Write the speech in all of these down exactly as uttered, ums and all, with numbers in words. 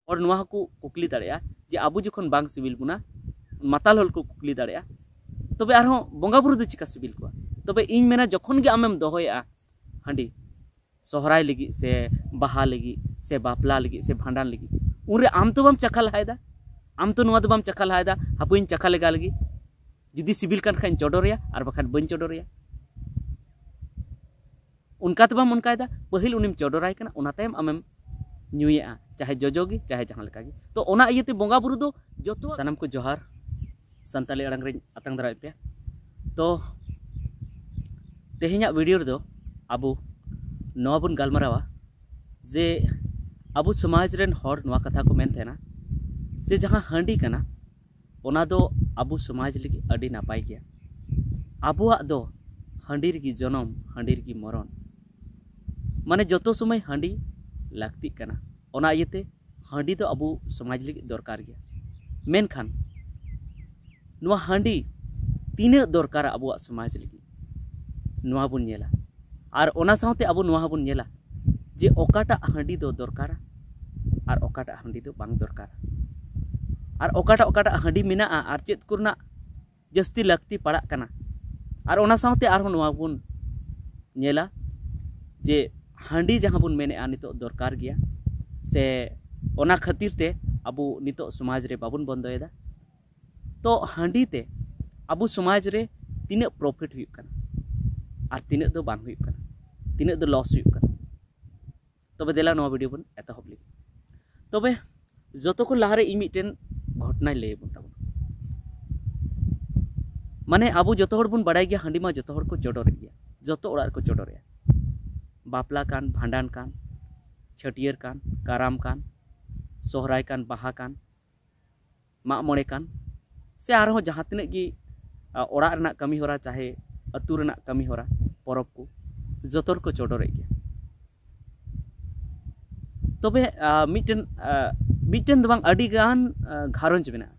ᱦᱚᱲ ᱱᱚᱣᱟ ᱦᱚᱸᱠᱚ ᱠᱩᱠᱞᱤ ᱫᱟᱲᱮᱭᱟᱜᱼᱟ ᱡᱮ ᱟᱵᱚ ᱡᱚᱠᱷᱚᱱ ᱵᱟᱝ ᱥᱤᱵᱤᱞ ᱵᱚᱱᱟ, ᱢᱟᱛᱟᱞ ᱦᱚᱲ ᱠᱚ ᱠᱩᱠᱞᱤ ᱫᱟᱲᱮᱭᱟᱜᱼᱟ, ᱛᱚᱵᱮ ᱟᱨᱦᱚᱸ ᱵᱚᱸᱜᱟ ᱵᱩᱨᱩ ᱫᱚ ᱪᱤᱠᱟ ᱥᱤᱵᱤᱞ ᱠᱚᱣᱟ? ᱛᱚᱵᱮ ᱤᱧ ᱢᱮᱱᱟ, ᱡᱚᱠᱷᱚᱱ ᱜᱮ ᱟᱢᱮᱢ ᱫᱚᱦᱚᱭᱮᱜᱼᱟ ᱦᱟᱺᱰᱤ, ᱥᱚᱦᱨᱟᱭ ᱞᱟᱹᱜᱤᱫ ᱥᱮ ᱵᱟᱦᱟ ᱞᱟᱹᱜᱤᱫ ᱥᱮ ᱵᱟᱯᱞᱟ ᱞᱟᱹᱜᱤᱫ ᱥᱮ ᱵᱷᱟᱸᱰᱟᱱ ᱞᱟᱹᱜᱤᱫ, ᱩᱱᱨᱮ ᱟᱢ ᱛᱚ ᱵᱟᱢ ᱪᱟᱠᱷᱟ ᱞᱟᱦᱟᱭᱮᱫᱟ, ᱟᱢ ᱛᱚ ᱱᱚᱣᱟ ᱫᱚ ᱵᱟᱢ ᱪᱟᱠᱷᱟ ᱞᱟᱦᱟᱭᱮᱫᱟ, ᱦᱟᱯᱩᱧ ᱪᱟᱠᱷᱟ ᱞᱮᱜᱟ ᱞᱟᱹᱜᱤᱫ, ᱡᱩᱫᱤ ᱥᱤᱵᱤᱞ ᱠᱟᱱ ᱠᱷᱟᱱ ᱪᱚᱰᱚᱨᱮᱭᱟ, ᱟᱨ ᱵᱟᱠᱷᱟᱱ ᱵᱟᱹᱧ ᱪᱚᱰᱚᱨᱮᱭᱟ᱾ ᱚᱱᱠᱟ ᱛᱮ ᱵᱟᱢ ᱚᱱᱠᱟᱭᱮᱫᱟ, ᱯᱟᱹᱦᱤᱞ ᱩᱱᱤᱢ ᱪᱚᱰᱚᱨᱟᱭ ᱠᱟᱱᱟ, ᱚᱱᱟ ᱛᱟᱭᱚᱢ ᱟᱢᱮᱢ ᱧᱩᱭᱮᱜᱼᱟ, ᱪᱟᱦᱮ ᱡᱚᱡᱚ ᱜᱮ, ᱪᱟᱦᱮ ᱡᱟᱦᱟᱸ ᱞᱮᱠᱟ ᱜᱮ᱾ ᱛᱚ ᱚᱱᱟ ᱤᱭᱟᱹᱛᱮ ᱵᱚᱸᱜᱟ ᱵᱩᱨᱩ ᱫᱚ ᱡᱚᱛᱚ, ᱥᱟᱱᱟᱢ ᱠᱚ ᱡᱚᱦᱟᱨ, ᱥᱟᱱᱛᱟᱞᱤ ᱟᱲᱟᱝ ᱨᱤᱧ ᱟᱛᱟᱝ ᱫᱟᱨᱟᱢᱮᱫ ᱯᱮᱭᱟ᱾ ᱛᱚ ᱛᱮᱦᱮᱧᱟᱜ ᱵᱷᱤᱰᱤᱭᱳ ᱨᱮᱫᱚ ᱟᱵᱚ ᱱᱚᱣᱟ ᱵᱚᱱ ᱜᱟᱞᱢᱟᱨᱟᱣᱟ ᱡᱮ ᱟᱵᱚ ᱥᱚᱢᱟᱡᱽ ᱨᱮᱱ ᱦᱚᱲ ᱱᱚᱣᱟ ᱠᱟᱛᱷᱟ ᱠᱚ ᱢᱮᱱ ᱛᱟᱦᱮᱱᱟ ᱡᱮ ᱡᱟᱦᱟᱸ ᱦᱟᱺᱰᱤ ᱠᱟᱱᱟ, ᱚᱱᱟ ᱫᱚ ᱟᱵᱚ ᱥᱚᱢᱟᱡᱽ ᱞᱟᱹᱜᱤᱫ ᱟᱹᱰᱤ ᱱᱟᱯᱟᱭ ᱜᱮᱭᱟ᱾ ᱟᱵᱚᱣᱟᱜ ᱫᱚ ᱦᱟᱺᱰᱤ ᱨᱮᱜᱮ ᱡᱚᱱᱚᱢ, ᱦᱟᱺᱰᱤ ᱨᱮᱜᱮ ᱢᱚᱨᱚᱱ, ᱢᱟᱱᱮ ᱡᱚᱛᱚ ᱥᱚᱢᱚᱭ ᱦᱟᱺᱰᱤ ᱞᱟᱹᱠᱛᱤᱜ ᱠᱟᱱᱟ᱾ ᱚᱱᱟ ᱤᱭᱟᱹᱛᱮ ᱦᱟᱺᱰᱤ ᱫᱚ ᱟᱵᱚ ᱥᱚᱢᱟᱡᱽ ᱞᱟᱹᱜᱤᱫ ᱫᱚᱨᱠᱟᱨ ᱜᱮᱭᱟ᱾ ᱢᱮᱱᱠᱷᱟᱱ ᱱᱚᱣᱟ ᱦᱟᱺᱰᱤ ᱛᱤᱱᱟᱹᱜ ᱫᱚᱨᱠᱟᱨᱟ ᱟᱵᱚᱣᱟᱜ ᱥᱚᱢᱟᱡᱽ ᱞᱟᱹᱜᱤᱫ, ᱱᱚᱣᱟ ᱵᱚᱱ ᱧᱮᱞᱟ᱾ ᱟᱨ ᱚᱱᱟ ᱥᱟᱶᱛᱮ ᱟᱵᱚ ᱱᱚᱣᱟ ᱦᱚᱸᱵᱚᱱ ᱧᱮᱞᱟ ᱡᱮ ᱚᱠᱟᱴᱟᱜ ᱦᱟᱺᱰᱤ ᱫᱚ ᱫᱚᱨᱠᱟᱨᱟ ᱟᱨ ᱚᱠᱟᱴᱟᱜ ᱦᱟᱺᱰᱤ ᱫᱚ ᱵᱟᱝ ᱫᱚᱨᱠᱟᱨᱟ, ᱟᱨ ᱚᱠᱟᱴᱟᱜ ᱚᱠᱟᱴᱟᱜ ᱦᱟᱺᱰᱤ ᱢᱮᱱᱟᱜᱼᱟ ᱟᱨ ᱪᱮᱫ ᱠᱚᱨᱮᱱᱟᱜ ᱡᱟᱹᱥᱛᱤ ᱞᱟᱹᱠᱛᱤ ᱯᱟᱲᱟᱜ ᱠᱟᱱᱟ᱾ ᱟᱨ ᱚᱱᱟ ᱥᱟᱶᱛᱮ ᱟᱨᱦᱚᱸ ᱱᱚᱣᱟ ᱵᱚᱱ ᱧᱮᱞᱟ ᱡᱮ ᱦᱟᱺᱰᱤ ᱡᱟᱦᱟᱸ ᱵᱚᱱ ᱢᱮᱱᱮᱫᱼᱟ ᱱᱤᱛᱚᱜ ᱫᱚᱨᱠᱟᱨ ᱜᱮᱭᱟ, ᱥᱮ ᱚᱱᱟ ᱠᱷᱟᱹᱛᱤᱨ ᱛᱮ ᱟᱵᱚ ᱱᱤᱛᱚᱜ ᱥᱚᱢᱟᱡᱽ ᱨᱮ ᱵᱟᱵᱚᱱ ᱵᱚᱱᱫᱚᱭᱮᱫᱟ᱾ ᱛᱚ ᱦᱟᱺᱰᱤ ᱛᱮ ᱟᱵᱚ ᱥᱚᱢᱟᱡᱽ ᱨᱮ ᱛᱤᱱᱟᱹᱜ ᱯᱨᱚᱯᱷᱤᱴ ᱦᱩᱭᱩᱜ ᱠᱟᱱᱟ ᱟᱨ ᱛᱤᱱᱟᱹᱜ ᱫᱚ ᱵᱟᱝ ᱦᱩᱭᱩᱜ ᱠᱟᱱᱟ, ᱛᱤᱱᱟᱹᱜ ᱫᱚ ᱞᱚᱥ ᱦᱩᱭᱩᱜ ᱠᱟᱱᱟ, ᱛᱚᱵᱮ ᱫᱮᱞᱟ ᱱᱚᱣᱟ ᱵᱷᱤᱰᱤᱭᱳ ᱵᱚᱱ ᱮᱛᱚᱦᱚᱵ ᱞᱮᱜᱮ᱾ ᱛᱚᱵᱮ ᱡᱚᱛᱚ ᱠᱷᱚᱱ ᱞᱟᱦᱟᱨᱮ ᱤᱧ ᱢᱤᱫᱴᱮᱱ ᱜᱷᱚᱴᱚᱱᱟᱧ ᱞᱟᱹᱭ ᱟᱵᱚᱱ ᱛᱟᱵᱚᱱᱟ᱾ ᱢᱟᱱᱮ ᱟᱵᱚ ᱡᱚᱛᱚ ᱦᱚᱲ ᱵᱚᱱ ᱵᱟᱲᱟᱭ ᱜᱮᱭᱟ, ᱦᱟᱺᱰᱤ ᱢᱟ ᱡᱚᱛᱚ ᱦᱚᱲ ᱠᱚ ᱪᱚᱰᱚᱨᱮᱫ ᱜᱮᱭᱟ, ᱡᱚᱛᱚ ᱚᱲᱟᱜ ᱨᱮᱠᱚ ᱪᱚᱰᱚᱨᱮᱫᱼᱟ᱾ ᱵᱟᱯᱞᱟ ᱠᱟᱱ, ᱵᱷᱟᱸᱰᱟᱱ ᱠᱟᱱ, ᱪᱷᱟᱹᱴᱭᱟᱹᱨ ᱠᱟᱱ, ᱠᱟᱨᱟᱢ ᱠᱟᱱ, ᱥᱚᱦᱨᱟᱭ ᱠᱟᱱ, ᱵᱟᱦᱟ ᱠᱟᱱ, ᱢᱟᱜ ᱢᱚᱬᱮ ᱠᱟᱱ, ᱥᱮ ᱟᱨᱦᱚᱸ ᱡᱟᱦᱟᱸ ᱛᱤᱱᱟᱹᱜ ᱜᱮ ᱟ, ᱚᱲᱟᱜ ᱨᱮᱱᱟᱜ ᱠᱟᱹᱢᱤ ᱦᱚᱨᱟ, ᱪᱟᱦᱮ ᱟᱹᱛᱩ ᱨᱮᱱᱟᱜ ᱠᱟᱹᱢᱤ ᱦᱚᱨᱟ, ᱯᱚᱨᱚᱵᱽ ᱠᱚ, ᱡᱚᱛᱚ ᱨᱮᱠᱚ ᱪᱚᱰᱚᱨᱮᱫ ᱜᱮᱭᱟ᱾ ᱛᱚᱵᱮ ᱟ, ᱢᱤᱫᱴᱮᱱ ᱟ, ᱢᱤᱫᱴᱮᱱ ᱫᱚ ᱵᱟᱝ, ᱟᱹᱰᱤ ᱜᱟᱱ ᱟ, ᱜᱷᱟᱨᱚᱸᱡᱽ ᱢᱮᱱᱟᱜᱼᱟ᱾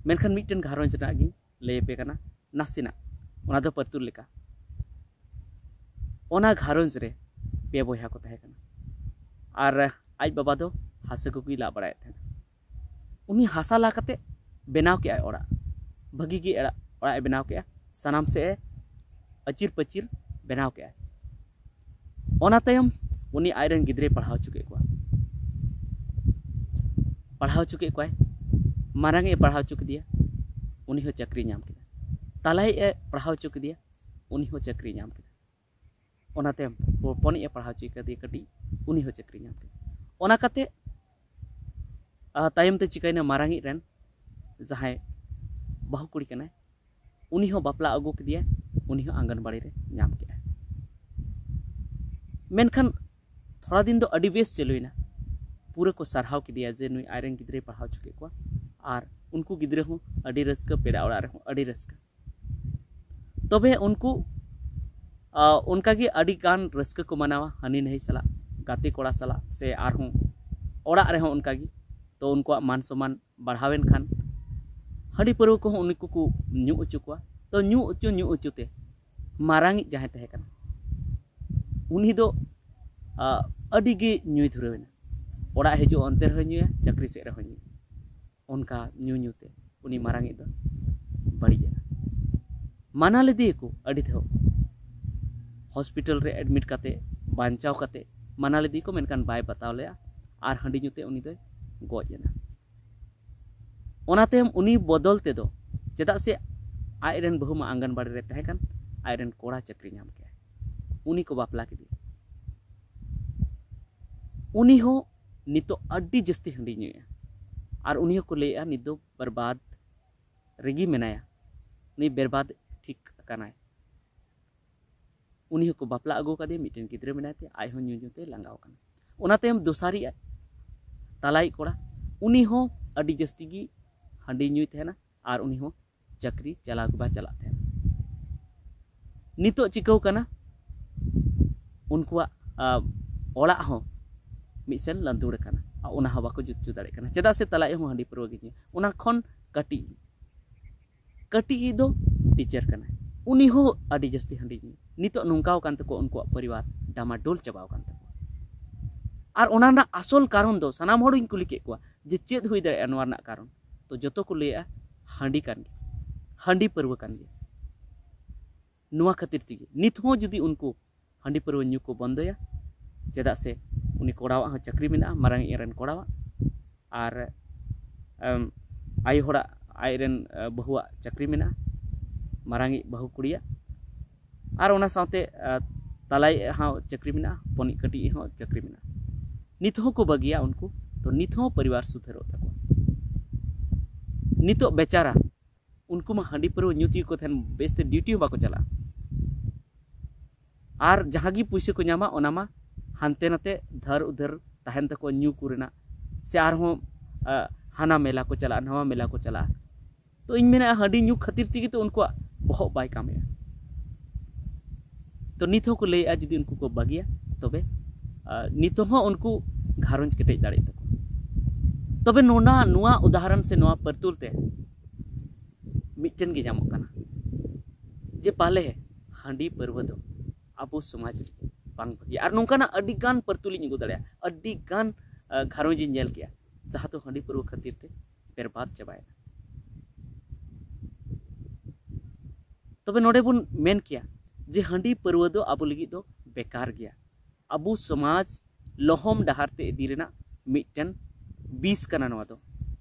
ᱢᱮᱱᱠᱷᱟᱱ ᱢᱤᱫᱴᱮᱱ ᱜᱷᱟᱨᱚᱸᱡᱽ ᱨᱮᱱᱟᱜ ᱜᱤᱧ ᱞᱟᱹᱭ ᱟᱯᱮ ᱠᱟᱱᱟ ᱱᱟᱥᱮᱱᱟᱜ, ᱚᱱᱟ ᱫᱚ ᱯᱟᱹᱨᱛᱩᱞ ᱞᱮᱠᱟ᱾ ᱚᱱᱟ ᱜᱷᱟᱨᱚᱸᱡᱽ ᱨᱮ ᱯᱮ ᱵᱚᱭᱦᱟ ᱠᱚ ᱛᱟᱦᱮᱸ ᱠᱟᱱᱟ, ᱟᱨ ᱟᱡ ᱵᱟᱵᱟ ᱫᱚ ᱦᱟᱥᱟ ᱠᱚᱜᱮ ᱞᱟ ᱵᱟᱲᱟᱭᱮᱫ ᱛᱟᱦᱮᱱᱟ᱾ ᱩᱱᱤ ᱦᱟᱥᱟ ᱞᱟ ᱠᱟᱛᱮ ᱵᱮᱱᱟᱣ ᱠᱮᱜᱼᱟᱭ ᱚᱲᱟᱜ, ᱵᱷᱟᱹᱜᱤ ᱜᱮ ᱚᱲᱟᱜ, ᱚᱲᱟᱜ ᱮ ᱵᱮᱱᱟᱣ ᱠᱮᱜᱼᱟ, ᱥᱟᱱᱟᱢ ᱥᱮᱫ ᱮ ᱟᱹᱪᱤᱨ ᱯᱟᱹᱪᱤᱨ ᱵᱮᱱᱟᱣ ᱠᱮᱜᱼᱟᱭ᱾ ᱚᱱᱟ ᱛᱟᱭᱚᱢ ᱩᱱᱤ ᱟᱡᱨᱮᱱ ᱜᱤᱫᱽᱨᱟᱹᱭ ᱯᱟᱲᱦᱟᱣ ᱦᱚᱪᱚ ᱠᱮᱫ ᱠᱚᱣᱟ, ᱯᱟᱲᱦᱟᱣ ᱦᱚᱪᱚ ᱠᱮᱫ ᱠᱚᱣᱟᱭ, ᱢᱟᱨᱟᱝ ᱮ ᱯᱟᱲᱦᱟᱣ ᱦᱚᱪᱚ ᱠᱮᱫᱮᱭᱟ, ᱩᱱᱤ ᱦᱚᱸ ᱪᱟᱹᱠᱨᱤ ᱧᱟᱢ ᱠᱮᱫᱟ᱾ ᱛᱟᱞᱟᱭᱤᱡ ᱮ ᱯᱟᱲᱦᱟᱣ ᱦᱚᱪᱚ ᱠᱮᱫᱮᱭᱟ, ᱩᱱᱤ ᱦᱚᱸ ᱪᱟᱹᱠᱨᱤ ᱧᱟᱢ ᱠᱮᱫᱟ᱾ ᱚᱱᱟ ᱛᱟᱭᱚᱢ ᱦᱚᱯᱚᱱᱤᱡ ᱮ ᱯᱟᱲᱦᱟᱣ ᱦᱚᱪᱚ ᱠᱟᱫᱮᱭᱟ ᱠᱟᱹᱴᱤᱡ, ᱩᱱᱤ ᱦᱚᱸ ᱪᱟᱹᱠᱨᱤ ᱧᱟᱢ ᱠᱮᱫᱟ᱾ ᱚᱱᱟ ᱠᱟᱛᱮ ᱟᱨ ᱛᱟᱭᱚᱢ ᱛᱮ ᱪᱤᱠᱟᱹᱭᱮᱱᱟ, ᱢᱟᱨᱟᱝᱤᱡ ᱨᱮᱱ ᱡᱟᱦᱟᱸᱭ ᱵᱟᱹᱦᱩ ᱠᱩᱲᱤ ᱠᱟᱱᱟᱭ, ᱩᱱᱤ ᱦᱚᱸ ᱵᱟᱯᱞᱟ ᱟᱹᱜᱩ ᱠᱮᱫᱮᱭᱟ, ᱩᱱᱤ ᱦᱚᱸ ᱟᱝᱜᱟᱱᱵᱟᱲᱤ ᱨᱮ ᱧᱟᱢ ᱠᱮᱫᱟᱭ᱾ ᱢᱮᱱᱠᱷᱟᱱ ᱛᱷᱚᱲᱟ ᱫᱤᱱ ᱫᱚ ᱟᱹᱰᱤ ᱵᱮᱥ ᱪᱟᱹᱞᱩᱭᱮᱱᱟ, ᱯᱩᱨᱟᱹ ᱠᱚ ᱥᱟᱨᱦᱟᱣ ᱠᱮᱫᱮᱭᱟ ᱡᱮ ᱱᱩᱭ ᱟᱡᱨᱮᱱ ᱜᱤᱫᱽᱨᱟᱹᱭ ᱯᱟᱲᱦᱟᱣ ᱦᱚᱪᱚ ᱠᱮᱫ ᱠᱚᱣᱟ, ᱟᱨ ᱩᱱᱠᱩ ᱜᱤᱫᱽᱨᱟᱹ ᱦᱚᱸ ᱟᱹᱰᱤ ᱨᱟᱹᱥᱠᱟᱹ, ᱯᱮᱲᱟ ᱚᱲᱟᱜ ᱨᱮᱦᱚᱸ ᱟᱹᱰᱤ ᱨᱟᱹᱥᱠᱟᱹ᱾ ᱛᱚᱵᱮ ᱩᱱᱠᱩ ᱟᱨ ᱚᱱᱠᱟᱜᱮ ᱟᱹᱰᱤ ᱜᱟᱱ ᱨᱟᱹᱥᱠᱟᱹ ᱠᱚ ᱢᱟᱱᱟᱣᱟ ᱦᱟᱹᱱᱤ ᱱᱟᱹᱭ ᱥᱟᱞᱟᱜ, ᱜᱟᱛᱮ ᱠᱚᱲᱟ ᱥᱟᱞᱟᱜ, ᱥᱮ ᱟᱨᱦᱚᱸ ᱚᱲᱟᱜ ᱨᱮᱦᱚᱸ ᱚᱱᱠᱟᱜᱮ᱾ ᱛᱚ ᱩᱱᱠᱩᱣᱟᱜ ᱢᱟᱱ ᱥᱚᱢᱢᱟᱱ ᱵᱟᱲᱦᱟᱣᱮᱱ ᱠᱷᱟᱱ ᱦᱟᱺᱰᱤ ᱯᱟᱹᱨᱣᱟᱹ ᱠᱚᱦᱚᱸ ᱩᱱᱠᱩ ᱠᱚ ᱧᱩ ᱦᱚᱪᱚ ᱠᱚᱣᱟ᱾ ᱛᱚ ᱧᱩ ᱦᱚᱪᱚ ᱧᱩ ᱦᱚᱪᱚ ᱛᱮ ᱢᱟᱨᱟᱝᱤᱡ ᱡᱟᱦᱟᱸᱭ ᱛᱟᱦᱮᱸ ᱠᱟᱱᱟ, ᱩᱱᱤ ᱫᱚ ᱟᱹᱰᱤ ᱜᱮ ᱧᱩᱭ ᱫᱷᱩᱨᱟᱹᱣ ᱮᱱᱟ᱾ ᱚᱲᱟᱜ ᱦᱤᱡᱩᱜ ᱚᱱᱛᱮ ᱨᱮᱦᱚᱸᱭ ᱧᱩᱭᱟ, ᱪᱟᱹᱠᱨᱤ ᱥᱮᱫ ᱨᱮᱦᱚᱸᱭ ᱧᱩᱭᱟ᱾ ᱚᱱᱠᱟ ᱧᱩ ᱧᱩ ᱛᱮ ᱩᱱᱤ ᱢᱟᱨᱟᱝᱤᱡ ᱫᱚ ᱵᱟᱹᱲᱤᱡ ᱮᱱᱟ᱾ ᱢᱟᱱᱟ ᱞᱮᱫᱮᱭᱟᱠᱚ ᱟᱹᱰᱤ ᱫᱷᱟᱣ, ᱦᱚᱥᱯᱤᱴᱟᱞ ᱨᱮ ᱮᱰᱢᱤᱴ ᱠᱟᱛᱮ, ᱵᱟᱧᱪᱟᱣ ᱠᱟᱛᱮ ᱢᱟᱱᱟ ᱞᱮᱫᱮᱭᱟᱠᱚ, ᱢᱮᱱᱠᱷᱟᱱ ᱵᱟᱭ ᱵᱟᱛᱟᱣ ᱞᱮᱫᱼᱟ᱾ ᱟᱨ ᱦᱟᱺᱰᱤ ᱧᱩ ᱛᱮ ᱩᱱᱤ ᱫᱚᱭ ᱜᱚᱡ ᱮᱱᱟ᱾ ᱚᱱᱟ ᱛᱟᱭᱚᱢ ᱩᱱᱤ ᱵᱚᱫᱚᱞ ᱛᱮᱫᱚ, ᱪᱮᱫᱟᱜ ᱥᱮ ᱟᱡ ᱨᱮᱱ ᱵᱟᱹᱦᱩ ᱢᱟ ᱟᱝᱜᱟᱱᱵᱟᱲᱤ ᱨᱮ ᱛᱟᱦᱮᱸ ᱠᱟᱱ, ᱟᱡ ᱨᱮᱱ ᱠᱚᱲᱟ ᱪᱟᱹᱠᱨᱤ ᱧᱟᱢ ᱠᱮᱫᱼᱟᱭ, ᱩᱱᱤ ᱠᱚ ᱵᱟᱯᱞᱟ ᱠᱮᱫᱮᱭᱟ᱾ ᱩᱱᱤ ᱦᱚᱸ ᱱᱤᱛᱚᱜ ᱟᱹᱰᱤ ᱡᱟᱹᱥᱛᱤ ᱦᱟᱺᱰᱤ ᱧᱩᱭᱟ᱾ ᱟᱨ ᱩᱱᱤ ᱦᱚᱸᱠᱚ ᱞᱟᱹᱭᱮᱫᱼᱟ ᱱᱤᱛ ᱫᱚ ᱵᱚᱨᱵᱟᱫᱽ ᱨᱮᱜᱮ ᱢᱮᱱᱟᱭᱟ, ᱩᱱᱤ ᱵᱮᱨᱵᱟᱫᱽ ᱴᱷᱤᱠ ᱟᱠᱟᱱᱟᱭ᱾ ᱩᱱᱤ ᱦᱚᱸᱠᱚ ᱵᱟᱯᱞᱟ ᱟᱹᱜᱩ ᱟᱠᱟᱫᱮᱭᱟ, ᱢᱤᱫᱴᱮᱱ ᱜᱤᱫᱽᱨᱟᱹ ᱢᱮᱱᱟᱭ ᱛᱮ, ᱟᱡ ᱦᱚᱸ ᱧᱩ ᱧᱩ ᱛᱮ ᱞᱟᱸᱜᱟᱣ ᱟᱠᱟᱱᱟ᱾ ᱚᱱᱟ ᱛᱟᱭᱚᱢ ᱫᱚᱥᱟᱨᱤᱡ ᱟᱡ ᱛᱟᱞᱟᱭᱤᱡ ᱠᱚᱲᱟ, ᱩᱱᱤ ᱦᱚᱸ ᱟᱹᱰᱤ ᱡᱟᱹᱥᱛᱤ ᱜᱮ ᱦᱟᱺᱰᱤ ᱧᱩᱭ ᱛᱟᱦᱮᱱᱟ ᱟᱨ ᱩᱱᱤ ᱦᱚᱸ ᱪᱟᱹᱠᱨᱤ ᱪᱟᱞᱟᱣ ᱜᱮ ᱵᱟᱭ ᱪᱟᱞᱟᱜ ᱛᱟᱦᱮᱱᱟ᱾ ᱱᱤᱛᱚᱜ ᱪᱤᱠᱟᱹᱣ ᱠᱟᱱᱟ, ᱩᱱᱠᱩᱣᱟᱜ ᱚᱲᱟᱜ ᱦᱚᱸ ᱢᱤᱫ ᱥᱮᱱ ᱞᱟᱸᱫᱩᱲ ᱟᱠᱟᱱᱟ, ᱚᱱᱟ ᱦᱚᱸ ᱵᱟᱠᱚ ᱡᱩᱛ ᱦᱚᱪᱚ ᱫᱟᱲᱮᱭᱟᱜ ᱠᱟᱱᱟ᱾ ᱪᱮᱫᱟᱜ ᱥᱮ ᱛᱟᱞᱟᱭᱤᱡ ᱦᱚᱸ ᱦᱟᱺᱰᱤ ᱯᱟᱹᱨᱣᱟᱹ ᱜᱮ ᱧᱩᱭᱟ᱾ ᱚᱱᱟ ᱠᱷᱚᱱ ᱠᱟᱹᱴᱤᱡ ᱠᱟᱹᱴᱤᱡ ᱤᱡ ᱫᱚ ᱴᱤᱪᱟᱨ ᱠᱟᱱᱟᱭ, ᱩᱱᱤ ᱦᱚᱸ ᱟᱹᱰᱤ ᱡᱟᱹᱥᱛᱤ ᱦᱟᱺᱰᱤ ᱧᱩ᱾ ᱱᱤᱛᱚᱜ ᱱᱚᱝᱠᱟᱣ ᱠᱟᱱ ᱛᱟᱠᱚᱣᱟ, ᱩᱱᱠᱩᱣᱟᱜ ᱯᱚᱨᱤᱵᱟᱨ ᱰᱟᱢᱟᱰᱳᱞ ᱪᱟᱵᱟᱣ ᱠᱟᱱ ᱛᱟᱠᱚᱣᱟ᱾ ᱟᱨ ᱚᱱᱟ ᱨᱮᱱᱟᱜ ᱟᱥᱚᱞ ᱠᱟᱨᱚᱱ ᱫᱚ ᱥᱟᱱᱟᱢ ᱦᱚᱲᱤᱧ ᱠᱩᱞᱤ ᱠᱮᱫ ᱠᱚᱣᱟ ᱡᱮ ᱪᱮᱫ ᱦᱩᱭ ᱫᱟᱲᱮᱭᱟᱜᱼᱟ ᱱᱚᱣᱟ ᱨᱮᱱᱟᱜ ᱠᱟᱨᱚᱱ᱾ ᱛᱚ ᱡᱚᱛᱚ ᱠᱚ ᱞᱟᱹᱭᱮᱜᱼᱟ ᱦᱟᱺᱰᱤ ᱠᱟᱱ ᱜᱮᱭᱟ, ᱦᱟᱺᱰᱤ ᱯᱟᱹᱨᱣᱟᱹ ᱠᱟᱱ ᱜᱮᱭᱟ᱾ ᱱᱚᱣᱟ ᱠᱷᱟᱹᱛᱤᱨ ᱛᱮᱜᱮ ᱱᱤᱛ ᱦᱚᱸ ᱡᱩᱫᱤ ᱩᱱᱠᱩ ᱦᱟᱺᱰᱤ ᱯᱟᱹᱨᱣᱟᱹ ᱧᱩ ᱠᱚ ᱵᱚᱱᱫᱚᱭᱟ, ᱪᱮᱫᱟᱜ ᱥᱮ ᱩᱱᱤ ᱠᱚᱲᱟᱣᱟᱜ ᱦᱚᱸ ᱪᱟᱹᱠᱨᱤ ᱢᱮᱱᱟᱜᱼᱟ, ᱢᱟᱨᱟᱝᱤᱡ ᱨᱮᱱ ᱠᱚᱲᱟᱣᱟᱜ, ᱟᱨ ᱮᱢ, ᱟᱭᱳ ᱦᱚᱲᱟᱜ, ᱟᱡ ᱨᱮᱱ ᱮ, ᱵᱟᱹᱦᱩᱣᱟᱜ ᱪᱟᱹᱠᱨᱤ ᱢᱮᱱᱟᱜᱼᱟ, ᱢᱟᱨᱟᱝᱤᱡ ᱵᱟᱹᱦᱩ ᱠᱩᱲᱤᱭᱟᱜ, ᱟᱨ ᱚᱱᱟ ᱥᱟᱶᱛᱮ ᱮ, ᱛᱟᱞᱟᱭᱤᱡ ᱦᱚᱸ ᱪᱟᱹᱠᱨᱤ ᱢᱮᱱᱟᱜᱼᱟ, ᱦᱚᱯᱚᱱᱤᱡ ᱠᱟᱹᱴᱤᱡ ᱦᱚᱸ ᱪᱟᱹᱠᱨᱤ ᱢᱮᱱᱟᱜᱼᱟ᱾ ᱱᱤᱛ ᱦᱚᱸᱠᱚ ᱵᱟᱹᱜᱤᱭᱟ ᱩᱱᱠᱩ, ᱛᱚ ᱱᱤᱛ ᱦᱚᱸ ᱯᱚᱨᱤᱵᱟᱨ ᱥᱩᱫᱷᱟᱹᱨᱚᱜ ᱛᱟᱠᱚᱣᱟ᱾ ᱱᱤᱛᱚᱜ ᱵᱮᱪᱟᱨᱟ ᱩᱱᱠᱩ ᱢᱟ ᱦᱟᱺᱰᱤ ᱯᱟᱹᱨᱣᱟᱹ ᱧᱩ ᱛᱮᱜᱮ ᱠᱚ ᱛᱟᱦᱮᱱ, ᱵᱮᱥᱛᱮ ᱰᱤᱭᱩᱴᱤ ᱦᱚᱸ ᱵᱟᱠᱚ ᱪᱟᱞᱟᱜᱼᱟ᱾ ᱟᱨ ᱡᱟᱦᱟᱸ ᱜᱮ ᱯᱩᱭᱥᱟᱹ ᱠᱚ ᱧᱟᱢᱟ, ᱚᱱᱟ ᱢᱟ ᱦᱟᱱᱛᱮ ᱱᱟᱛᱮ ᱫᱷᱟᱨ ᱩᱫᱷᱟᱹᱨ ᱛᱟᱦᱮᱱ ᱛᱟᱠᱚᱣᱟ ᱧᱩ ᱠᱚᱨᱮᱱᱟᱜ, ᱥᱮ ᱟᱨᱦᱚᱸ ᱟ, ᱦᱟᱱᱟ ᱢᱮᱞᱟ ᱠᱚ ᱪᱟᱞᱟᱜᱼᱟ, ᱱᱟᱣᱟ ᱢᱮᱞᱟ ᱠᱚ ᱪᱟᱞᱟᱜᱼᱟ᱾ ᱛᱚ ᱤᱧ ᱢᱮᱱᱟ ᱦᱟᱺᱰᱤ ᱧᱩ ᱠᱷᱟᱹᱛᱤᱨ ᱛᱮᱜᱮ ᱛᱚ ᱩᱱᱠᱩᱣᱟᱜ ᱵᱚᱦᱚᱜ ᱵᱟᱭ ᱠᱟᱹᱢᱤᱭᱟ᱾ ᱛᱚ ᱱᱤᱛ ᱦᱚᱸᱠᱚ ᱞᱟᱹᱭᱮᱜᱼᱟ ᱡᱩᱫᱤ ᱩᱱᱠᱩ ᱠᱚ ᱵᱟᱹᱜᱤᱭᱟ, ᱛᱚᱵᱮ ᱟ, ᱱᱤᱛᱚᱜ ᱦᱚᱸ ᱩᱱᱠᱩ ᱜᱷᱟᱨᱚᱸᱡᱽ ᱠᱮᱴᱮᱡ ᱫᱟᱲᱮᱭᱟᱜ ᱛᱟᱠᱚᱣᱟ᱾ ᱛᱚᱵᱮ ᱱᱚᱣᱟ, ᱱᱚᱣᱟ ᱩᱫᱟᱦᱚᱨᱚᱱ ᱥᱮ ᱱᱚᱣᱟ ᱯᱟᱹᱨᱛᱩᱞ ᱛᱮ ᱢᱤᱫᱴᱮᱱ ᱜᱮ ᱧᱟᱢᱚᱜ ᱠᱟᱱᱟ ᱡᱮ ᱯᱟᱞᱮ ᱦᱟᱺᱰᱤ ᱯᱟᱹᱨᱣᱟᱹ ᱫᱚ ᱟᱵᱚ ᱥᱚᱢᱟᱡᱽ ᱨᱮ ᱵᱟᱝ ᱵᱷᱟᱹᱜᱤᱭᱟ᱾ ᱟᱨ ᱱᱚᱝᱠᱟᱱᱟᱜ ᱟᱹᱰᱤ ᱜᱟᱱ ᱯᱟᱹᱨᱛᱩᱞᱤᱧ ᱟᱹᱜᱩ ᱫᱟᱲᱮᱭᱟᱜᱼᱟ, ᱟᱹᱰᱤ ᱜᱟᱱ ᱟ, ᱜᱷᱟᱨᱚᱸᱡᱽ ᱤᱧ ᱧᱮᱞ ᱠᱮᱜᱼᱟ ᱡᱟᱦᱟᱸ ᱫᱚ ᱦᱟᱺᱰᱤ ᱯᱟᱹᱨᱣᱟᱹ ᱠᱷᱟᱹᱛᱤᱨ ᱛᱮ ᱵᱮᱨᱵᱟᱫ ᱪᱟᱵᱟᱭᱮᱱᱟ᱾ ᱛᱚᱵᱮ ᱱᱚᱰᱮ ᱵᱚᱱ ᱢᱮᱱ ᱠᱮᱭᱟ ᱡᱮ ᱦᱟᱺᱰᱤ ᱯᱟᱹᱨᱣᱟᱹ ᱫᱚ ᱟᱵᱚ ᱞᱟᱹᱜᱤᱫ ᱫᱚ ᱵᱮᱠᱟᱨ ᱜᱮᱭᱟ᱾ ᱟᱵᱚ ᱥᱚᱢᱟᱡᱽ ᱞᱚᱦᱚᱢ ᱰᱟᱦᱟᱨ ᱛᱮ ᱤᱫᱤ ᱨᱮᱱᱟᱜ ᱢᱤᱫᱴᱮᱱ ᱵᱤᱥ ᱠᱟᱱᱟ ᱱᱚᱣᱟ ᱫᱚ᱾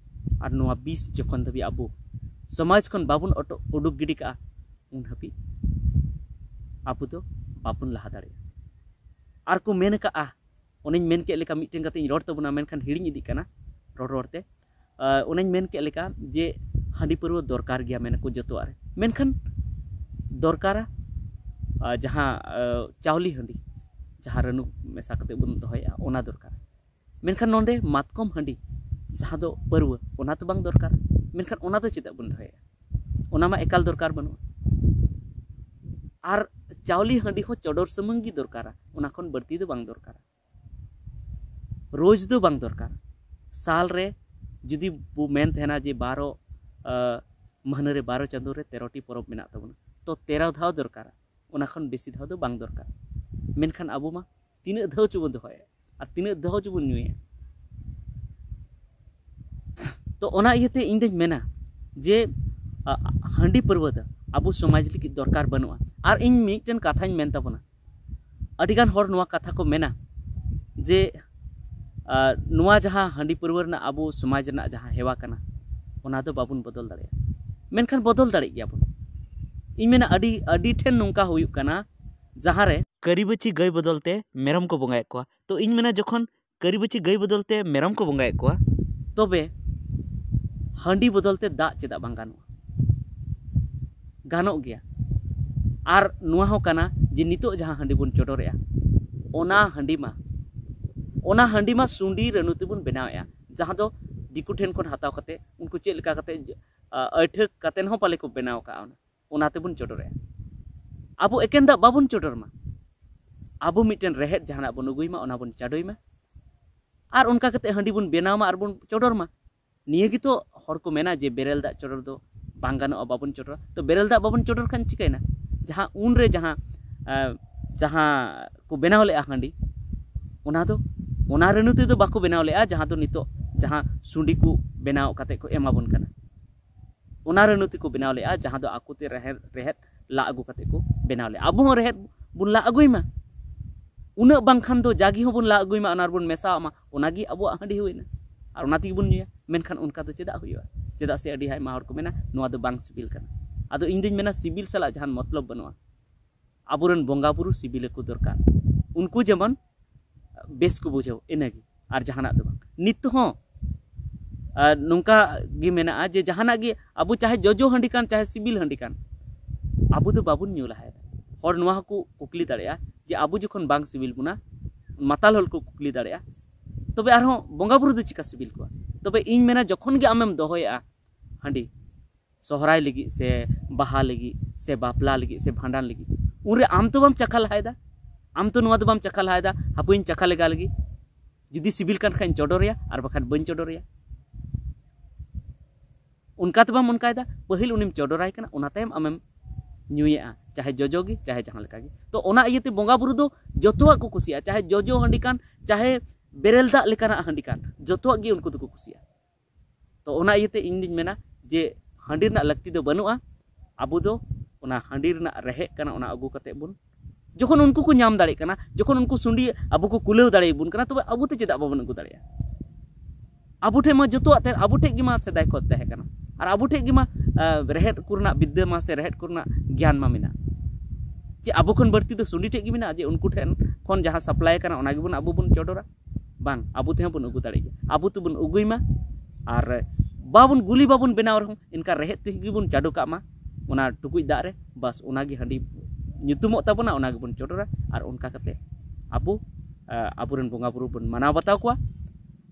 ᱟᱨ ᱱᱚᱣᱟ ᱵᱤᱥ ᱡᱚᱠᱷᱚᱱ ᱫᱷᱟᱹᱵᱤᱡ ᱟᱵᱚ ᱥᱚᱢᱟᱡᱽ ᱠᱷᱚᱱ ᱵᱟᱵᱚᱱ ᱚᱴᱚ-, ᱩᱰᱩᱠ ᱜᱤᱰᱤ ᱠᱟᱜᱼᱟ, ᱩᱱ ᱦᱟᱹᱵᱤᱡ ᱟᱵᱚ ᱫᱚ ᱵᱟᱵᱚᱱ ᱞᱟᱦᱟ ᱫᱟᱲᱮᱭᱟᱜᱼᱟ᱾ ᱟᱨ ᱠᱚ ᱢᱮᱱ ᱠᱟᱜᱼᱟ, ᱚᱱᱮᱧ ᱢᱮᱱ ᱠᱮᱫ ᱞᱮᱠᱟ ᱢᱤᱫᱴᱮᱱ ᱠᱟᱛᱮᱧ ᱨᱚᱲ ᱛᱟᱵᱚᱱᱟ, ᱢᱮᱱᱠᱷᱟᱱ ᱦᱤᱲᱤᱧ ᱤᱫᱤᱜ ᱠᱟᱱᱟ ᱨᱚᱲ ᱨᱚᱲᱛᱮ᱾ ᱟ, ᱚᱱᱮᱧ ᱢᱮᱱ ᱠᱮᱫ ᱞᱮᱠᱟ ᱡᱮ ᱦᱟᱺᱰᱤ ᱯᱟᱹᱨᱣᱟᱹ ᱫᱚᱨᱠᱟᱨ ᱜᱮᱭᱟ ᱢᱮᱱᱟᱠᱚ ᱡᱚᱛᱚᱣᱟᱜ ᱨᱮ, ᱢᱮᱱᱠᱷᱟᱱ ᱫᱚᱨᱠᱟᱨᱟ, ᱟ, ᱡᱟᱦᱟᱸ, ᱟ, ᱪᱟᱣᱞᱮ ᱦᱟᱺᱰᱤ, ᱡᱟᱦᱟᱸ ᱨᱟᱹᱱᱩ ᱢᱮᱥᱟ ᱠᱟᱛᱮ ᱵᱚᱱ ᱫᱚᱦᱚᱭᱮᱜᱼᱟ, ᱚᱱᱟ ᱫᱚᱨᱠᱟᱨ᱾ ᱢᱮᱱᱠᱷᱟᱱ ᱱᱚᱰᱮ ᱢᱟᱛᱠᱚᱢ ᱦᱟᱺᱰᱤ, ᱡᱟᱦᱟᱸ ᱫᱚ ᱯᱟᱹᱨᱣᱟᱹ, ᱚᱱᱟ ᱛᱚ ᱵᱟᱝ ᱫᱚᱨᱠᱟᱨ᱾ ᱢᱮᱱᱠᱷᱟᱱ ᱚᱱᱟ ᱫᱚ ᱪᱮᱫᱟᱜ ᱵᱚᱱ ᱫᱚᱦᱚᱭᱮᱜᱼᱟ? ᱚᱱᱟ ᱢᱟ ᱮᱠᱟᱞ ᱫᱚᱨᱠᱟᱨ ᱵᱟᱹᱱᱩᱜᱼᱟ᱾ ᱟᱨ ᱪᱟᱣᱞᱮ ᱦᱟᱺᱰᱤ ᱦᱚᱸ ᱪᱚᱰᱚᱨ ᱥᱩᱢᱩᱝ ᱜᱮ ᱫᱚᱨᱠᱟᱨᱟ, ᱚᱱᱟ ᱠᱷᱚᱱ ᱵᱟᱹᱲᱛᱤ ᱫᱚ ᱵᱟᱝ ᱫᱚᱨᱠᱟᱨᱟ᱾ ᱨᱳᱡᱽ ᱫᱚ ᱵᱟᱝ ᱫᱚᱨᱠᱟᱨ᱾ ᱥᱟᱞ ᱨᱮ ᱡᱩᱫᱤ ᱵᱚ ᱢᱮᱱ ᱛᱟᱦᱮᱱᱟ ᱡᱮ ᱵᱟᱨᱚ, ᱟ, ᱢᱟᱹᱦᱱᱟᱹ ᱨᱮ ᱵᱟᱨᱚ ᱪᱟᱸᱫᱳ ᱨᱮ ᱛᱮᱨᱚ ᱴᱤ ᱯᱚᱨᱚᱵᱽ ᱢᱮᱱᱟᱜ ᱛᱟᱵᱚᱱᱟ, ᱛᱚ ᱛᱮᱨᱚ ᱫᱷᱟᱣ ᱫᱚᱨᱠᱟᱨᱟ, ᱚᱱᱟ ᱠᱷᱚᱱ ᱵᱮᱥᱤ ᱫᱷᱟᱣ ᱫᱚ ᱵᱟᱝ ᱫᱚᱨᱠᱟᱨ᱾ ᱢᱮᱱᱠᱷᱟᱱ ᱟᱵᱚ ᱢᱟ ᱛᱤᱱᱟᱹᱜ ᱫᱷᱟᱣ ᱪᱚ ᱵᱚᱱ ᱫᱚᱦᱚᱭᱟ, ᱟᱨ ᱛᱤᱱᱟᱹᱜ ᱫᱷᱟᱣ ᱪᱚᱵᱚᱱ ᱧᱩᱭᱟ᱾ ᱛᱚ ᱚᱱᱟ ᱤᱭᱟᱹᱛᱮ ᱤᱧ ᱫᱚᱧ ᱢᱮᱱᱟ ᱡᱮ ᱟ, ᱦᱟᱺᱰᱤ ᱯᱟᱹᱨᱣᱟᱹ ᱫᱚ ᱟᱵᱚ ᱥᱚᱢᱟᱡᱽ ᱞᱟᱹᱜᱤᱫ ᱫᱚᱨᱠᱟᱨ ᱵᱟᱹᱱᱩᱜᱼᱟ᱾ ᱟᱨ ᱤᱧ ᱢᱤᱫᱴᱮᱱ ᱠᱟᱛᱷᱟᱧ ᱢᱮᱱ ᱛᱟᱵᱚᱱᱟ, ᱟᱹᱰᱤᱜᱟᱱ ᱦᱚᱲ ᱱᱚᱣᱟ ᱠᱟᱛᱷᱟ ᱠᱚ ᱢᱮᱱᱟ ᱡᱮ ᱟ, ᱱᱚᱣᱟ ᱡᱟᱦᱟᱸ ᱦᱟᱺᱰᱤ ᱯᱟᱹᱨᱣᱟᱹ ᱨᱮᱱᱟᱜ ᱟᱵᱚ ᱥᱚᱢᱟᱡᱽ ᱨᱮᱱᱟᱜ ᱡᱟᱦᱟᱸ ᱦᱮᱣᱟ ᱠᱟᱱᱟ, ᱚᱱᱟ ᱫᱚ ᱵᱟᱵᱚᱱ ᱵᱚᱫᱚᱞ ᱫᱟᱲᱮᱭᱟᱜᱼᱟ᱾ ᱢᱮᱱᱠᱷᱟᱱ ᱵᱚᱫᱚᱞ ᱫᱟᱲᱮᱭᱟᱜ ᱜᱮᱭᱟᱵᱚᱱ᱾ ᱤᱧ ᱢᱮᱱᱟ ᱟᱹᱰᱤ ᱟᱹᱰᱤ ᱴᱷᱮᱱ ᱱᱚᱝᱠᱟ ᱦᱩᱭᱩᱜ ᱠᱟᱱᱟ, ᱡᱟᱦᱟᱸ ᱨᱮ ᱠᱟᱹᱨᱤᱵᱟᱹᱪᱤ ᱜᱟᱹᱭ ᱵᱚᱫᱚᱞ ᱛᱮ ᱢᱮᱨᱚᱢ ᱠᱚ ᱵᱚᱸᱜᱟᱭᱮᱫ ᱠᱚᱣᱟ᱾ ᱛᱚ ᱤᱧ ᱢᱮᱱᱟ ᱡᱚᱠᱷᱚᱱ ᱠᱟᱹᱨᱤᱵᱟᱹᱪᱤ ᱜᱟᱹᱭ ᱵᱚᱫᱚᱞ ᱛᱮ ᱢᱮᱨᱚᱢ ᱠᱚ ᱵᱚᱸᱜᱟᱭᱮᱫ ᱠᱚᱣᱟ, ᱛᱚᱵᱮ ᱦᱟᱺᱰᱤ ᱵᱚᱫᱚᱞ ᱛᱮ ᱫᱟᱜ ᱪᱮᱫᱟᱜ ᱵᱟᱝ ᱜᱟᱱᱚᱜᱼᱟ? ᱜᱟᱱᱚᱜ ᱜᱮᱭᱟ᱾ ᱟᱨ ᱱᱚᱣᱟ ᱦᱚᱸ ᱠᱟᱱᱟ ᱡᱮ ᱱᱤᱛᱚᱜ ᱡᱟᱦᱟᱸ ᱦᱟᱺᱰᱤ ᱵᱚᱱ ᱪᱚᱰᱚᱨᱮᱜᱼᱟ, ᱚᱱᱟ ᱦᱟᱺᱰᱤ ᱢᱟ ᱚᱱᱟ ᱦᱟᱺᱰᱤ ᱢᱟ ᱥᱩᱸᱰᱤ ᱨᱟᱹᱱᱩ ᱛᱮᱵᱚᱱ ᱵᱮᱱᱟᱣᱮᱜᱼᱟ, ᱡᱟᱦᱟᱸ ᱫᱚ ᱫᱤᱠᱩ ᱴᱷᱮᱱ ᱠᱷᱚᱱ ᱦᱟᱛᱟᱣ ᱠᱟᱛᱮ ᱩᱱᱠᱩ ᱪᱮᱫ ᱞᱮᱠᱟ ᱠᱟᱛᱮ ᱟ, ᱟᱹᱭᱴᱷᱟᱹ ᱠᱟᱛᱮ ᱦᱚᱸ ᱯᱟᱞᱮ ᱠᱚ ᱵᱮᱱᱟᱣ ᱠᱟᱜᱼᱟ᱾ ᱚᱱᱟ ᱚᱱᱟ ᱛᱮᱵᱚᱱ ᱪᱚᱰᱚᱨᱮᱜᱼᱟ᱾ ᱟᱵᱚ ᱮᱠᱮᱱ ᱫᱟᱜ ᱵᱟᱵᱚᱱ ᱪᱚᱰᱚᱨ ᱢᱟ᱾ ᱟᱵᱚ ᱢᱤᱫᱴᱮᱱ ᱨᱮᱦᱮᱫ ᱡᱟᱦᱟᱱᱟᱜ ᱵᱚᱱ ᱟᱹᱜᱩᱭ ᱢᱟ, ᱚᱱᱟ ᱵᱚᱱ ᱪᱟᱰᱚᱭ ᱢᱟ᱾ ᱟᱨ ᱚᱱᱠᱟ ᱠᱟᱛᱮ ᱦᱟᱺᱰᱤ ᱵᱚᱱ ᱵᱮᱱᱟᱣ ᱢᱟ ᱟᱨ ᱵᱚᱱ ᱪᱚᱰᱚᱨ ᱢᱟ᱾ ᱱᱤᱭᱟᱹ ᱜᱮᱛᱚ ᱦᱚᱲ ᱠᱚ ᱢᱮᱱᱟ ᱡᱮ ᱵᱮᱨᱮᱞ ᱫᱟᱜ ᱪᱚᱰᱚᱨ ᱫᱚ ᱵᱟᱝ ᱜᱟᱱᱚᱜᱼᱟ, ᱵᱟᱵᱚᱱ ᱪᱚᱰᱚᱨᱟ᱾ ᱛᱚ ᱵᱮᱨᱮᱞ ᱫᱟᱜ ᱵᱟᱵᱚᱱ ᱪᱚᱰᱚᱨ ᱠᱷᱟᱱ ᱪᱤᱠᱟᱹᱭᱮᱱᱟ? ᱡᱟᱦᱟᱸ ᱩᱱᱨᱮ ᱡᱟᱦᱟᱸ ᱟ, ᱡᱟᱦᱟᱸ ᱠᱚ ᱵᱮᱱᱟᱣ ᱞᱮᱜᱼᱟ ᱦᱟᱺᱰᱤ, ᱚᱱᱟ ᱫᱚ ᱚᱱᱟ ᱨᱟᱹᱱᱩ ᱛᱮᱫᱚ ᱵᱟᱠᱚ ᱵᱮᱱᱟᱣ ᱞᱮᱜᱼᱟ, ᱡᱟᱦᱟᱸ ᱫᱚ ᱱᱤᱛᱚᱜ ᱡᱟᱦᱟᱸ ᱥᱩᱸᱰᱤ ᱠᱚ ᱵᱮᱱᱟᱣ ᱠᱟᱛᱮ ᱠᱚ ᱮᱢᱟᱵᱚᱱ ᱠᱟᱱᱟ᱾ ᱚᱱᱟ ᱨᱟᱹᱱᱩ ᱛᱮᱠᱚ ᱵᱮᱱᱟᱣ ᱞᱮᱜᱼᱟ, ᱡᱟᱦᱟᱸ ᱫᱚ ᱟᱠᱚᱛᱮ ᱨᱮᱦᱮᱫ ᱨᱮᱦᱮᱫ ᱞᱟ ᱟᱹᱜᱩ ᱠᱟᱛᱮ ᱠᱚ ᱵᱮᱱᱟᱣ ᱞᱮᱜᱼᱟ᱾ ᱟᱵᱚ ᱦᱚᱸ ᱨᱮᱦᱮᱫ ᱵᱚᱱ ᱞᱟ ᱟᱹᱜᱩᱭ ᱢᱟ᱾ ᱩᱱᱟᱹᱜ ᱵᱟᱝᱠᱷᱟᱱ ᱫᱚ ᱡᱟᱜᱮ ᱦᱚᱸ ᱵᱚᱱ ᱞᱟ ᱟᱹᱜᱩᱭ ᱢᱟ, ᱚᱱᱟ ᱨᱮᱵᱚᱱ ᱢᱮᱥᱟᱣᱟᱜ ᱢᱟ, ᱚᱱᱟᱜᱮ ᱟᱵᱚᱣᱟᱜ ᱦᱟᱺᱰᱤ ᱦᱩᱭᱱᱟ᱾ ᱟᱨ ᱚᱱᱟ ᱛᱮᱜᱮ ᱵᱚᱱ ᱧᱩᱭᱟ᱾ ᱢᱮᱱᱠᱷᱟᱱ ᱚᱱᱠᱟ ᱫᱚ ᱪᱮᱫᱟᱜ ᱦᱩᱭᱩᱜᱼᱟ? ᱪᱮᱫᱟᱜ ᱥᱮ ᱟᱹᱰᱤ ᱟᱭᱢᱟ ᱦᱚᱲ ᱠᱚ ᱢᱮᱱᱟ ᱱᱚᱣᱟ ᱫᱚ ᱵᱟᱝ ᱥᱤᱵᱤᱞ ᱠᱟᱱᱟ᱾ ᱟᱫᱚ ᱤᱧ ᱫᱩᱧ ᱢᱮᱱᱟ ᱥᱤᱵᱤᱞ ᱥᱟᱞᱟᱜ ᱡᱟᱦᱟᱱ ᱢᱚᱛᱞᱚᱵ ᱵᱟᱹᱱᱩᱜᱼᱟ᱾ ᱟᱵᱚᱨᱮᱱ ᱵᱚᱸᱜᱟ ᱵᱩᱨᱩ ᱥᱤᱵᱤᱞ ᱟᱠᱚ ᱫᱚᱨᱠᱟᱨ, ᱩᱱᱠᱩ ᱡᱮᱢᱚᱱ ᱵᱮᱥ ᱠᱚ ᱵᱩᱡᱷᱟᱹᱣ, ᱤᱱᱟᱹᱜᱮ, ᱟᱨ ᱡᱟᱦᱟᱱᱟᱜ ᱫᱚ ᱵᱟᱝ᱾ ᱱᱤᱛ ᱦᱚᱸ ᱟᱨ ᱱᱚᱝᱠᱟ ᱜᱮ ᱢᱮᱱᱟᱜᱼᱟ ᱡᱮ ᱡᱟᱦᱟᱱᱟᱜ ᱜᱮ, ᱟᱵᱚ ᱪᱟᱦᱮ ᱡᱚᱡᱚ ᱦᱟᱺᱰᱤ ᱠᱟᱱ, ᱪᱟᱦᱮ ᱥᱤᱵᱤᱞ ᱦᱟᱺᱰᱤ ᱠᱟᱱ, ᱟᱵᱚ ᱫᱚ ᱵᱟᱵᱚᱱ ᱧᱩ ᱞᱟᱦᱟᱭᱮᱫᱟ᱾ ᱦᱚᱲ ᱱᱚᱣᱟ ᱦᱚᱸᱠᱚ ᱠᱩᱠᱞᱤ ᱫᱟᱲᱮᱭᱟᱜᱼᱟ ᱡᱮ ᱟᱵᱚ ᱡᱚᱠᱷᱚᱱ ᱵᱟᱝ ᱥᱤᱵᱤᱞ ᱵᱚᱱᱟ, ᱢᱟᱛᱟᱞ ᱦᱚᱲ ᱠᱚ ᱠᱩᱠᱞᱤ ᱫᱟᱲᱮᱭᱟᱜᱼᱟ, ᱛᱚᱵᱮ ᱟᱨᱦᱚᱸ ᱵᱚᱸᱜᱟ ᱵᱩᱨᱩ ᱫᱚ ᱪᱤᱠᱟ ᱥᱤᱵᱤᱞ ᱠᱚᱣᱟ? ᱛᱚᱵᱮ ᱤᱧ ᱢᱮᱱᱟ ᱡᱚᱠᱷᱚᱱ ᱜᱮ ᱟᱢᱮᱢ ᱫᱚᱦᱚᱭᱮᱜᱼᱟ ᱦᱟᱺᱰᱤ, ᱥᱚᱦᱨᱟᱭ ᱞᱟᱹᱜᱤᱫ ᱥᱮ ᱵᱟᱦᱟ ᱞᱟᱹᱜᱤᱫ ᱥᱮ ᱵᱟᱯᱞᱟ ᱞᱟᱹᱜᱤᱫ ᱥᱮ ᱵᱷᱟᱸᱰᱟᱱ ᱞᱟᱹᱜᱤᱫ, ᱩᱱᱨᱮ ᱟᱢ ᱛᱚ ᱵᱟᱢ ᱪᱟᱠᱷᱟ ᱞᱟᱦᱟᱭᱮᱫᱟ᱾ ᱟᱢ ᱛᱚ ᱱᱚᱣᱟ ᱫᱚ ᱵᱟᱢ ᱪᱟᱠᱷᱟ ᱞᱟᱦᱟᱭᱮᱫᱟ, ᱦᱟᱯᱳᱭᱤᱧ ᱪᱟᱠᱷᱟ ᱞᱮᱜᱟ ᱞᱮᱜᱮ, ᱡᱩᱫᱤ ᱥᱤᱵᱤᱞ ᱠᱟᱱ ᱠᱷᱟᱱ ᱪᱚᱰᱚᱨᱮᱭᱟ, ᱟᱨ ᱵᱟᱠᱷᱟᱱ ᱵᱟᱹᱧ ᱪᱚᱰᱚᱨᱮᱭᱟ᱾ ᱚᱱᱠᱟ ᱛᱚ ᱵᱟᱢ ᱚᱱᱠᱟᱭᱮᱫᱟ, ᱯᱟᱹᱦᱤᱞ ᱩᱱᱤᱢ ᱪᱚᱰᱚᱨᱟᱭ ᱠᱟᱱᱟ, ᱚᱱᱟ ᱛᱟᱭᱚᱢ ᱟᱢᱮᱢ ᱧᱩᱭᱮᱫᱼᱟ, ᱪᱟᱦᱮ ᱡᱚᱡᱚ ᱜᱮ ᱪᱟᱦᱮ ᱡᱟᱦᱟᱸ ᱞᱮᱠᱟ ᱜᱮ᱾ ᱛᱚ ᱚᱱᱟ ᱤᱭᱟᱹᱛᱮ ᱵᱚᱸᱜᱟ ᱵᱩᱨᱩ ᱫᱚ ᱡᱚᱛᱚᱣᱟᱜ ᱠᱚ ᱠᱩᱥᱤᱭᱟᱜᱼᱟ, ᱪᱟᱦᱮ ᱡᱚᱡᱚ ᱦᱟᱺᱰᱤ ᱠᱟᱱ, ᱪᱟᱦᱮ ᱵᱮᱨᱮᱞ ᱫᱟᱜ ᱞᱮᱠᱟᱱᱟᱜ ᱦᱟᱺᱰᱤ ᱠᱟᱱ, ᱡᱚᱛᱚᱣᱟᱜ ᱜᱮ ᱩᱱᱠᱩ ᱫᱚᱠᱚ ᱠᱩᱥᱤᱭᱟᱜᱼᱟ᱾ ᱛᱚ ᱚᱱᱟ ᱤᱭᱟᱹᱛᱮ ᱤᱧ ᱫᱩᱧ ᱢᱮᱱᱟ ᱡᱮ ᱦᱟᱺᱰᱤ ᱨᱮᱱᱟᱜ ᱞᱟᱹᱠᱛᱤ ᱫᱚ ᱵᱟᱹᱱᱩᱜᱼᱟ᱾ ᱟᱵᱚ ᱫᱚ ᱚᱱᱟ ᱦᱟᱺᱰᱤ ᱨᱮᱱᱟᱜ ᱨᱮᱦᱮᱫ ᱠᱟᱱᱟ, ᱚᱱᱟ ᱟᱹᱜᱩ ᱠᱟᱛᱮ ᱵᱚᱱ, ᱡᱚᱠᱷᱚᱱ ᱩᱱᱠᱩ ᱠᱚ ᱧᱟᱢ ᱫᱟᱲᱮᱭᱟᱜ ᱠᱟᱱᱟ, ᱡᱚᱠᱷᱚᱱ ᱩᱱᱠᱩ ᱥᱩᱸᱰᱤ ᱟᱵᱚ ᱠᱚ ᱠᱩᱞᱟᱹᱣ ᱫᱟᱲᱮᱭᱟᱵᱚᱱ ᱠᱟᱱᱟ, ᱛᱚᱵᱮ ᱟᱵᱚ ᱛᱮ ᱪᱮᱫᱟᱜ ᱵᱟᱵᱚᱱ ᱟᱹᱜᱩ ᱫᱟᱲᱮᱭᱟᱜᱼᱟ? ᱟᱵᱚ ᱴᱷᱮᱱ ᱢᱟ ᱡᱚᱛᱚᱣᱟᱜ ᱛᱮ, ᱟᱵᱚ ᱴᱷᱮᱱ ᱜᱮ ᱢᱟ ᱥᱮᱫᱟᱭ ᱠᱷᱚᱱ ᱛᱟᱦᱮᱸ ᱠᱟᱱᱟ, ᱟᱨ ᱟᱵᱚ ᱴᱷᱮᱱ ᱜᱮ ᱢᱟ ᱨᱮᱦᱮᱫ ᱠᱚᱨᱮᱱᱟᱜ ᱵᱤᱫᱽᱫᱟᱹ ᱢᱟ ᱥᱮ ᱨᱮᱦᱮᱫ ᱠᱚᱨᱮᱱᱟᱜ ᱜᱮᱭᱟᱱ ᱢᱟ ᱢᱮᱱᱟᱜᱼᱟ᱾ ᱡᱮ ᱟᱵᱚ ᱠᱷᱚᱱ ᱵᱟᱹᱲᱛᱤ ᱫᱚ ᱥᱩᱸᱰᱤ ᱴᱷᱮᱱ ᱜᱮ ᱢᱮᱱᱟᱜᱼᱟ, ᱡᱮ ᱩᱱᱠᱩ ᱴᱷᱮᱱ ᱠᱷᱚᱱ ᱡᱟᱦᱟᱸ ᱥᱟᱯᱞᱟᱭ ᱠᱟᱱᱟ ᱚᱱᱟ ᱜᱮᱵᱚᱱ ᱟᱵᱚ ᱵᱚᱱ ᱪᱚᱰᱚᱨᱟ? ᱵᱟᱝ, ᱟᱵᱚ ᱛᱮᱦᱚᱸ ᱵᱚᱱ ᱟᱹᱜᱩ ᱫᱟᱲᱮᱭᱟᱜ ᱜᱮᱭᱟ᱾ ᱟᱵᱚ ᱛᱮᱵᱚᱱ ᱟᱹᱜᱩᱭ ᱢᱟ, ᱟᱨ ᱵᱟᱵᱚᱱ ᱜᱩᱞᱤ ᱵᱟᱵᱚᱱ ᱵᱮᱱᱟᱣ ᱨᱮᱦᱚᱸ ᱤᱱᱠᱟ ᱨᱮᱦᱮᱫ ᱛᱮᱜᱮ ᱵᱚᱱ ᱪᱟᱰᱚ ᱠᱟᱜ ᱢᱟ ᱚᱱᱟ ᱴᱩᱠᱩᱡ ᱫᱟᱜ ᱨᱮ, ᱵᱟᱥ ᱚᱱᱟᱜᱮ ᱦᱟᱺᱰᱤ ᱧᱩᱛᱩᱢᱚᱜ ᱛᱟᱵᱚᱱᱟ, ᱚᱱᱟ ᱜᱮᱵᱚᱱ ᱪᱚᱰᱚᱨᱟ᱾ ᱟᱨ ᱚᱱᱠᱟ ᱠᱟᱛᱮ ᱟᱵᱚ ᱟᱵᱚᱨᱮᱱ ᱵᱚᱸᱜᱟ ᱵᱩᱨᱩ ᱵᱚᱱ ᱢᱟᱱᱟᱣ ᱵᱟᱛᱟᱣ ᱠᱚᱣᱟ᱾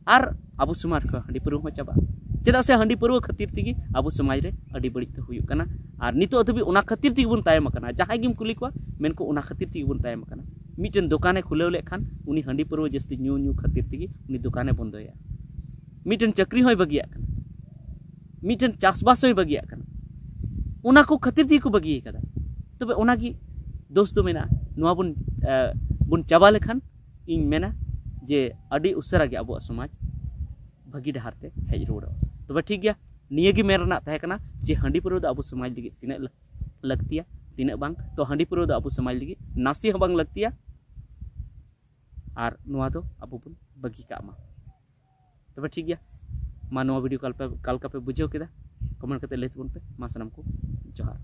ᱟᱨ ᱟᱵᱚ ᱥᱚᱢᱟᱡᱽ ᱠᱷᱚᱱ ᱦᱟᱺᱰᱤ ᱯᱟᱹᱨᱣᱟᱹ ᱦᱚᱸ ᱪᱟᱵᱟᱜᱼᱟ᱾ ᱪᱮᱫᱟᱜ ᱥᱮ ᱦᱟᱺᱰᱤ ᱯᱟᱹᱨᱣᱟᱹ ᱠᱷᱟᱹᱛᱤᱨ ᱛᱮᱜᱮ ᱟᱵᱚ ᱥᱚᱢᱟᱡᱽ ᱨᱮ ᱟᱹᱰᱤ ᱵᱟᱹᱲᱤᱡ ᱫᱚ ᱦᱩᱭᱩᱜ ᱠᱟᱱᱟ᱾ ᱟᱨ ᱱᱤᱛᱚᱜ ᱫᱷᱟᱹᱵᱤᱡ ᱚᱱᱟ ᱠᱷᱟᱹᱛᱤᱨ ᱛᱮᱜᱮ ᱵᱚᱱ ᱛᱟᱭᱚᱢ ᱟᱠᱟᱱᱟ᱾ ᱡᱟᱦᱟᱸᱭ ᱜᱮᱢ ᱠᱩᱞᱤ ᱠᱚᱣᱟ, ᱢᱮᱱᱠᱚ ᱚᱱᱟ ᱠᱷᱟᱹᱛᱤᱨ ᱛᱮᱜᱮ ᱵᱚᱱ ᱛᱟᱭᱚᱢ ᱟᱠᱟᱱᱟ᱾ ᱢᱤᱫᱴᱮᱱ ᱫᱚᱠᱟᱱᱮ ᱠᱷᱩᱞᱟᱹᱣ ᱞᱮᱫ ᱠᱷᱟᱱ ᱩᱱᱤ ᱦᱟᱺᱰᱤ ᱯᱟᱹᱨᱣᱟᱹ ᱡᱟᱹᱥᱛᱤ ᱧᱩ ᱧᱩ ᱠᱷᱟᱹᱛᱤᱨ ᱛᱮᱜᱮ ᱩᱱᱤ ᱫᱚᱠᱟᱱᱮ ᱵᱚᱱᱫᱚᱭᱟ᱾ ᱢᱤᱫᱴᱮᱱ ᱪᱟᱹᱠᱨᱤ ᱦᱚᱸᱭ ᱵᱟᱹᱜᱤᱭᱟᱜ ᱠᱟᱱᱟ, ᱢᱤᱫᱴᱮᱱ ᱪᱟᱥᱵᱟᱥ ᱦᱚᱸᱭ ᱵᱟᱹᱜᱤᱭᱟᱜ ᱠᱟᱱᱟ᱾ ᱚᱱᱟ ᱠᱚ ᱠᱷᱟᱹᱛᱤᱨ ᱛᱮᱜᱮ ᱠᱚ ᱵᱟᱹᱜᱤ ᱟᱠᱟᱫᱟ᱾ ᱛᱚᱵᱮ ᱚᱱᱟᱜᱮ ᱫᱳᱥ ᱫᱚ ᱢᱮᱱᱟᱜᱼᱟ᱾ ᱱᱚᱣᱟ ᱵᱚᱱ ᱵᱚᱱ ᱪᱟᱵᱟ ᱞᱮᱠᱷᱟᱱ ᱤᱧ ᱢᱮᱱᱟ ᱡᱮ ᱟᱹᱰᱤ ᱩᱥᱟᱹᱨᱟ ᱜᱮ ᱟᱵᱚᱣᱟᱜ ᱥᱚᱢᱟᱡᱽ ᱵᱷᱟᱹᱜᱤ ᱰᱟᱦᱟᱨ ᱛᱮ ᱦᱮᱡ ᱨᱩᱣᱟᱹᱲᱚᱜᱼᱟ᱾ ᱛᱚᱵᱮ ᱴᱷᱤᱠ ᱜᱮᱭᱟ, ᱱᱤᱭᱟᱹ ᱜᱮ ᱢᱮᱱ ᱨᱮᱱᱟᱜ ᱛᱟᱦᱮᱸ ᱠᱟᱱᱟ ᱡᱮ ᱦᱟᱺᱰᱤ ᱯᱟᱹᱨᱣᱟᱹ ᱫᱚ ᱟᱵᱚ ᱥᱚᱢᱟᱡᱽ ᱞᱟᱹᱜᱤᱫ ᱛᱤᱱᱟᱹᱜ ᱞᱟᱹᱠ- ᱞᱟᱹᱠᱛᱤᱭᱟ, ᱛᱤᱱᱟᱹᱜ ᱵᱟᱝ᱾ ᱛᱚ ᱦᱟᱺᱰᱤ ᱯᱟᱹᱨᱣᱟᱹ ᱫᱚ ᱟᱵᱚ ᱥᱚᱢᱟᱡᱽ ᱞᱟᱹᱜᱤᱫ ᱱᱟᱥᱮ ᱦᱚᱸ ᱵᱟᱝ ᱞᱟᱹᱠᱛᱤᱭᱟ, ᱟᱨ ᱱᱚᱣᱟ ᱫᱚ ᱟᱵᱚ ᱵᱚᱱ ᱵᱟᱹᱜᱤ ᱠᱟᱜ ᱢᱟ᱾ ᱛᱚᱵᱮ ᱴᱷᱤᱠ ᱜᱮᱭᱟ, ᱢᱟ ᱱᱚᱣᱟ ᱵᱷᱤᱰᱤᱭᱳ ᱠᱟᱞ ᱯᱮ ᱠᱟᱞ ᱠᱟᱯᱮ ᱵᱩᱡᱷᱟᱹᱣ ᱠᱮᱫᱟ, ᱠᱚᱢᱮᱱᱴ ᱠᱟᱛᱮ ᱞᱟᱹᱭ ᱛᱟᱵᱚᱱ ᱯᱮ᱾ ᱢᱟ ᱥᱟᱱᱟᱢ ᱠᱚ ᱡᱚᱦᱟᱨ᱾